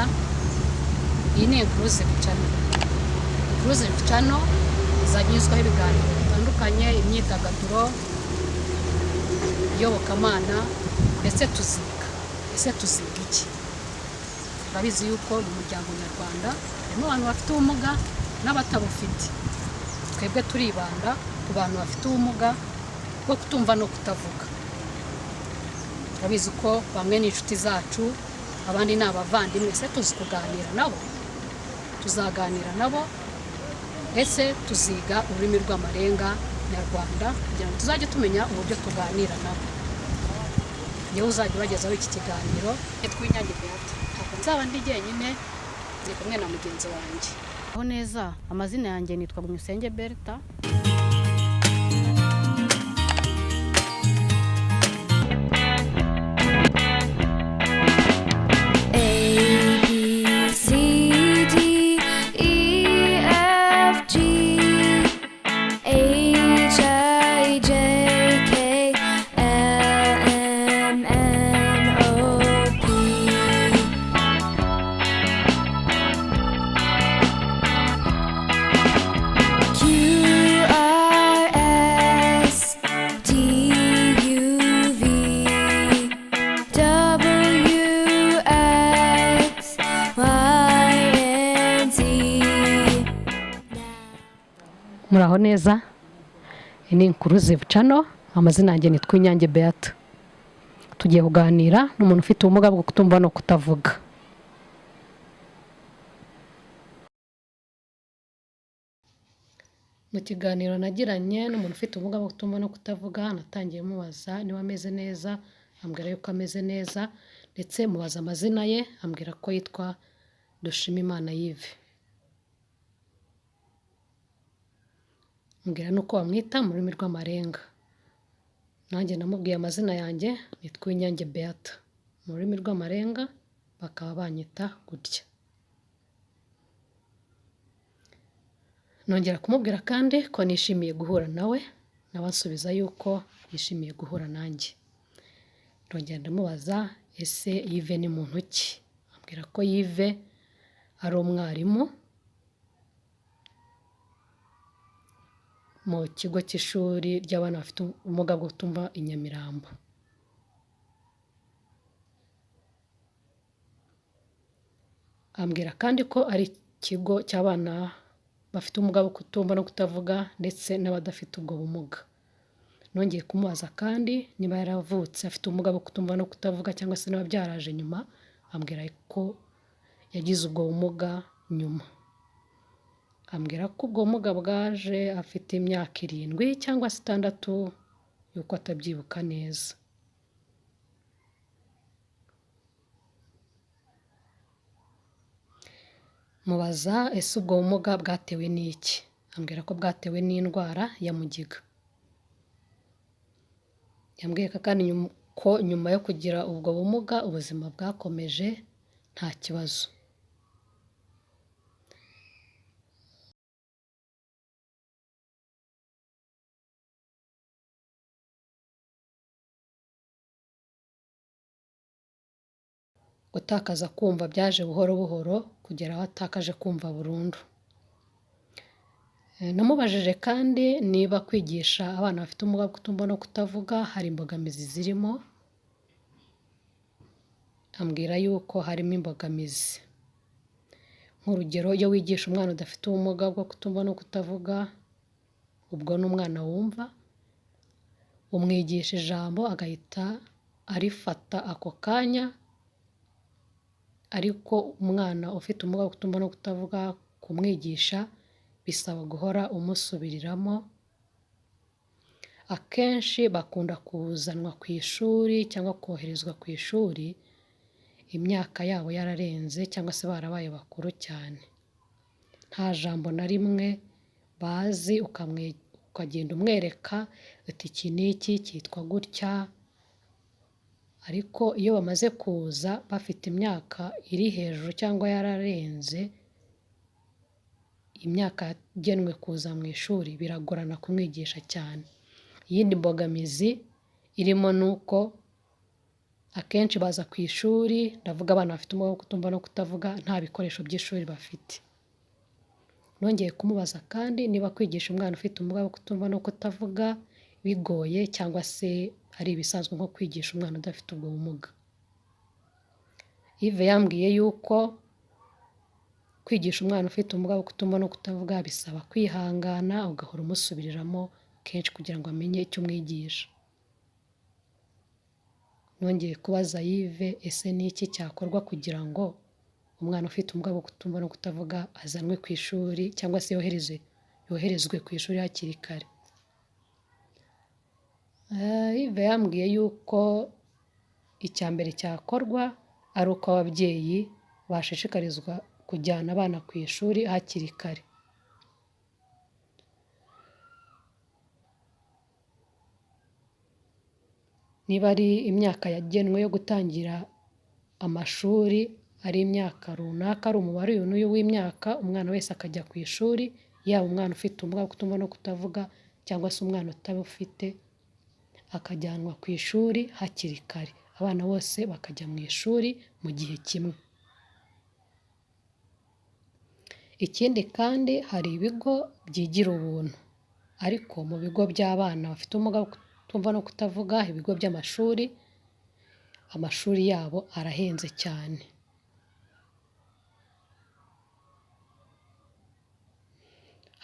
Neza. Iyi ni Inclusive Channel. Inclusive Channel izajya inyuzwaho ibiganiro bitandukanye, imyidagaduro, iyobokamana, ndetse tuziga. Ese tuziga iki? Turabizi yuko mu muryango nyarwanda harimo abantu bafite ubumuga n'abatabufite. Twebwe turibanda ku bantu bafite ubumuga bwo kutumva no kutavuga. Turabizi ko bamwe ni inshuti zacu, abandi ni abavandimwe. Ese tuzi kuganira nabo? Tuzaganira nabo, ndetse tuziga ururimi rw'amarenga nyarwanda kugira ngo tuzajye tumenya uburyo tuganira nabo. Niwe uzajya ubagezaho iki kiganiro, nitwa Inyange Beata. Ntabwo nzaba ndi jyenyine, ndi kumwe na mugenzi wanjye. Aho neza, amazina yanjye nitwa Gumyusenge Berta. A B C D E F G H I J K L M N O P Q R S T U V W X Y and Z. Muraho neza, iyi ni Inclusive Channel, amazina yanjye nitwa Inyange Beata. Tugiye kuganira n'umuntu ufite ubumuga bwo kutumva no kutavuga. Mu kiganiro nagiranye n'umuntu ufite ubumuga bwo kutumva no kutavuga, natangiye mubaza niba ameze neza, ambwira yuko ameze neza, ndetse mubaza amazina ye, ambwira ko yitwa Dushimimana Yves. Ambwira n'uko bamwita mu rurimi rw'amarenga. Nanjye namubwiye amazina yanjye, nitwa Uwinyange Beata. Mu rurimi rw'amarenga bakaba banyita gutya. Nongera kumubwira kandi ko nishimiye guhura nawe, nawe ansubiza yuko yishimiye guhura nanjye. Ndongera ndamubaza ese Yves ni muntu ki? Ambwira ko Yves ari umwarimu mu kigo cy'ishuri ry'abana bafite ubumuga bwo kutumva i Nyamirambo. Ambwira kandi ko ari ikigo cy'abana bafite ubumuga bwo kutumva no kutavuga ndetse n'abadafite ubwo bumuga. Nongeye kumubaza kandi niba yaravutse afite ubumuga bwo kutumva no kutavuga cyangwa se niba byaraje nyuma, ambwira ko yagize ubwo bumuga nyuma. Ambwira ko ubwo bumuga bwaje afite imyaka 7 cyangwa se 6, yuko atabyibuka neza. Mubaza ese ubwo bumuga bwatewe n'iki? Ambwira ko bwatewe n'indwara ya mugiga. Yambwiye ko kandi ko nyuma yo kugira ubwo bumuga ubuzima bwakomeje nta kibazo. Gutakaza kumva byaje buhoro buhoro kugera aho atakaje kumva burundu. Namubajije kandi niba kwigisha abana bafite ubumuga bwo kutumva no kutavuga hari imbogamizi zirimo, ambwira yuko harimo imbogamizi. Nk'urugero, iyo wigisha umwana udafite ubumuga bwo kutumva no kutavuga, ubwo ni umwana wumva, umwigisha ijambo agahita arifata ako kanya, ariko umwana ufite ubumuga bwo kutumva no kutavuga kumwigisha bisaba guhora umusubiriramo. Akenshi bakunda kuzanwa ku ishuri cyangwa koherezwa ku ishuri imyaka yabo yararenze cyangwa se barabaye bakuru cyane. Nta jambo na rimwe bazi, ukagenda umwereka uti iki n'iki cyitwa gutya, ariko iyo bamaze kuza bafite imyaka iri hejuru cyangwa yararenze imyaka yagenwe kuza mu ishuri, biragorana kumwigisha cyane. Iyindi mbogamizi irimo ni uko Akenshi baza ku ishuri, ndavuga abana bafite ubumuga bwo kutumva no kutavuga, nta bikoresho by'ishuri bafite. Nongeye kumubaza kandi niba kwigisha umwana ufite ubumuga bwo kutumva no kutavuga bigoye cyangwa se ari ibisanzwe nko kwigisha umwana udafite ubwo bumuga. Yves yambwiye yuko kwigisha umwana ufite ubumuga bwo kutumva no kutavuga bisaba kwihangana, ugahora umusubiriramo kenshi kugira ngo amenye icyo umwigisha. Nongeye kubaza Yves, ese ni iki cyakorwa kugira ngo umwana ufite ubumuga bwo kutumva no kutavuga azanwe ku ishuri cyangwa se yoherezwe ku ishuri hakiri kare? Yves yambwiye yuko icya mbere cyakorwa ari uko ababyeyi bashishikarizwa kujyana abana ku ishuri hakiri kare. Niba ari imyaka yagenwe yo gutangira amashuri, ari imyaka runaka, ari umubare uyu n'uyu w'imyaka, umwana wese akajya ku ishuri, yaba umwana ufite ubumuga bwo kutumva no kutavuga cyangwa se umwana utabufite, akajyanwa ku ishuri hakiri kare. Abana bose bakajya mu ishuri mu gihe kimwe. Ikindi kandi hari ibigo byigira ubuntu, ariko mu bigo by'abana bafite ubumuga bwo kutumva no kutavuga, ibigo by'amashuri, amashuri yabo arahenze cyane.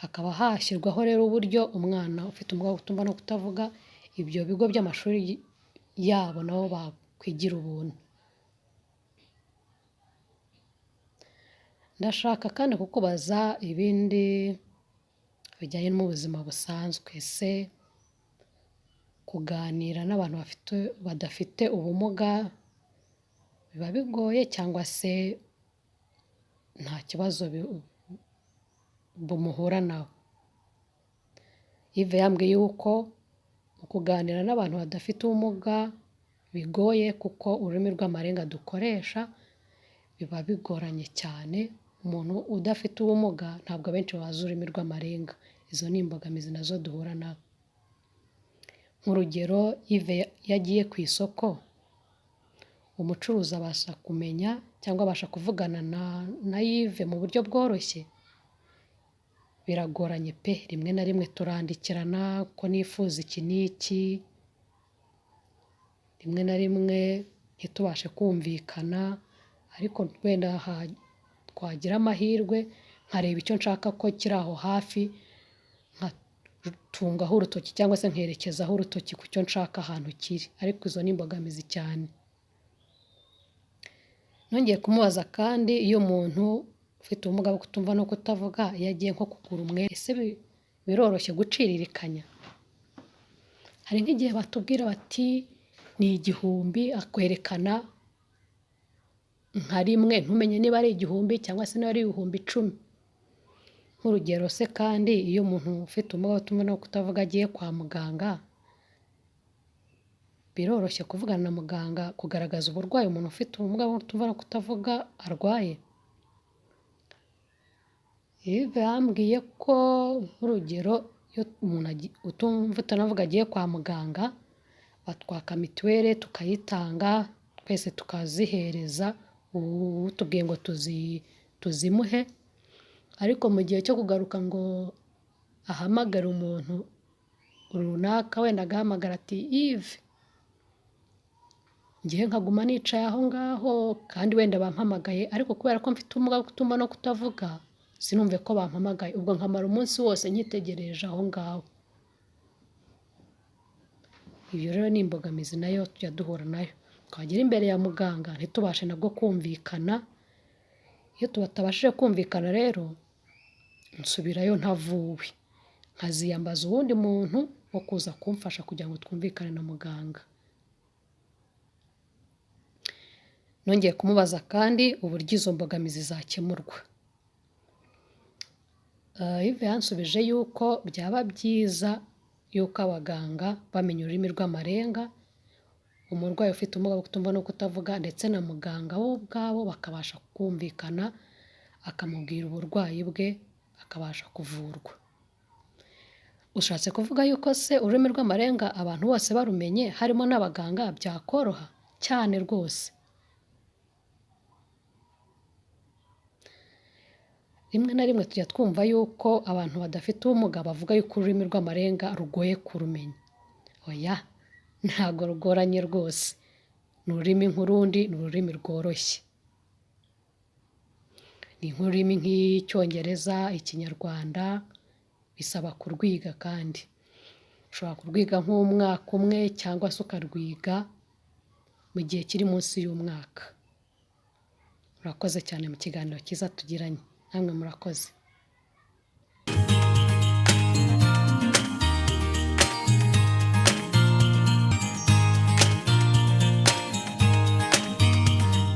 Hakaba hashyirwaho rero uburyo umwana ufite ubumuga bwo kutumva no kutavuga, ibyo bigo by'amashuri yabo nabo bakwigira ubuntu. Ndashaka kandi kukubaza ibindi bijyanye n'ubuzima busanzwe. Ese kuganira n'abantu badafite ubumuga biba bigoye cyangwa se nta kibazo muhura nabo? Yves yambwiye yuko mu kuganira n'abantu badafite ubumuga bigoye kuko ururimi rw'amarenga dukoresha biba bigoranye cyane, umuntu udafite ubumuga ntabwo abenshi bazi ururimi rw'amarenga. Izo ni imbogamizi nazo duhura nabo. Nk'urugero, Yves iyo agiye ku isoko, umucuruzi abasha kumenya cyangwa abasha kuvugana na Yves mu buryo bworoshye? Biragoranye pe! Rimwe na rimwe turandikirana ko nifuza iki n'iki, rimwe na rimwe ntitubashe kumvikana, ariko wenda twagira amahirwe nkareba icyo nshaka ko kiri aho hafi, nkatungaho urutoki cyangwa se nkerekezaho urutoki ku cyo nshaka ahantu kiri, ariko izo ni imbogamizi cyane. Nongeye kumubaza kandi iyo umuntu ufite ubumuga bwo kutumva no kutavuga iyo agiye nko kugura umwenda, ese biroroshye guciririkanya? Hari nk'igihe batubwira bati ni 1000, akwerekana nka rimwe ntumenye niba ari 1000 cyangwa se niba ari 10,000. Nk'urugero se kandi iyo umuntu ufite ubumuga bwo kutumva no kutavuga agiye kwa muganga, biroroshye kuvugana na muganga kugaragaza uburwayi umuntu ufite ubumuga bwo kutumva no kutavuga arwaye? Yves yambwiye ko nk'urugero iyo umuntu utumva utanavuga agiye kwa muganga, batwaka mituweli tukayitanga, twese tukazihereza utubwiye ngo tuzimuhe, ariko mu gihe cyo kugaruka ngo ahamagare umuntu runaka, wenda agahamagara ati Yves, njyewe nkaguma nicaye aho ngaho kandi wenda bampamagaye, ariko kubera ko mfite ubumuga bwo kutumva no kutavuga sinumve ko bampamagaye, ubwo nkamara umunsi wose nkitegereje aho ngaho. Ibyo rero ni imbogamizi nayo tujya duhura nayo. Twagera imbere ya muganga ntitubashe nabwo kumvikana, iyo tutabashije kumvikana rero nsubirayo ntavuwe, nkaziyambaza uwundi muntu wo kuza kumfasha kugira ngo twumvikane na muganga. Nongeye kumubaza kandi uburyo izo mbogamizi zakemurwa. Yves yansubije yuko byaba byiza yuko abaganga bamenya ururimi rw'amarenga, umurwayi ufite ubumuga bwo kutumva no kutavuga ndetse na muganga bo ubwabo bakabasha kumvikana, akamubwira uburwayi bwe akabasha kuvurwa. Ushatse kuvuga yuko se ururimi rw'amarenga abantu bose barumenye harimo n'abaganga byakoroha? Cyane rwose. Rimwe na rimwe tujya twumva yuko abantu badafite ubumuga bavuga yuko ururimi rw'amarenga rugoye kurumenya. Oya, ntabwo rugoranye rwose. Ni ururimi nk'urundi, ni ururimi rworoshye. Ni nk'ururimi nk'Icyongereza, Ikinyarwanda, bisaba kurwiga kandi. Ushobora kurwiga nk'umwaka umwe cyangwa se ukarwiga mu gihe kiri munsi y'umwaka. Murakoze cyane mu kiganiro cyiza tugiranye. Namwe murakoze.